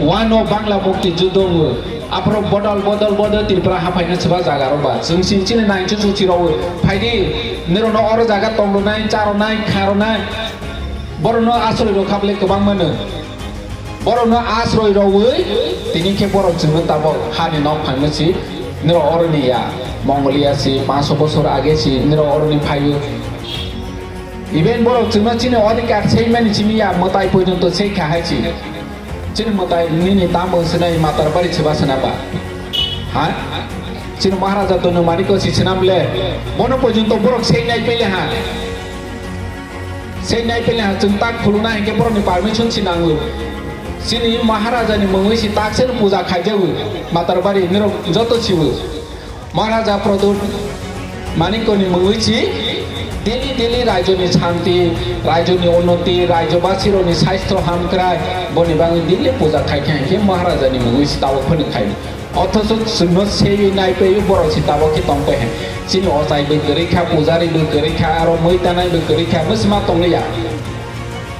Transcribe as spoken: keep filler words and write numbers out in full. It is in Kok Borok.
Wano Bangla mukti judo wo. Aphro bodol, bodol, bodol Tripura haphaino chwba jaga rok ba. Chwng si chini nai chuchu chiro wo. Phaidi nirok no oro jaga tong rwnai, cha rwnai, kha rwnai. Borok no asroi rok khaple kwbang mano. Borok no asroi rok wi tini khe borok chwng no tabok hani nok phaino si. Nirok oro ni ya. Mongolia si, panso bosor age si, nirok oro ni phaio. Even borok chwngno chini odhikar seimani simi ya mwtai porjonto sei kha hai si. Chini mwtai nini tamo swnai Matarbari chwba swnaba. Ha? Chini Maharaja Donu Maniko si swnam le. Bono porjonto borok sei nai pele ha. Sei nai pele ha chwng tak khuluna hinkhe borokni permission si nango. Chini Maharaja ni mungwi si tak sen puja khaijago. Matarbari nirok joto sibo. Maharaja Pradyut Manikoni mungwi si daily daily raijoni shanti, raijoni unnoti, raijobasirokni swaistho hamkrai, boni bagwi daily puja khai khe hinkhe Maharajani mungwi si tabok phano khai. Othocho chwngno seiwi naipewi borok si tabok khe tongpai hai. Chini ochai bo kwrwi kha, pujari bo kwrwi kha, aro mwi tanai bo kwrwi kha, bwsma tongliya.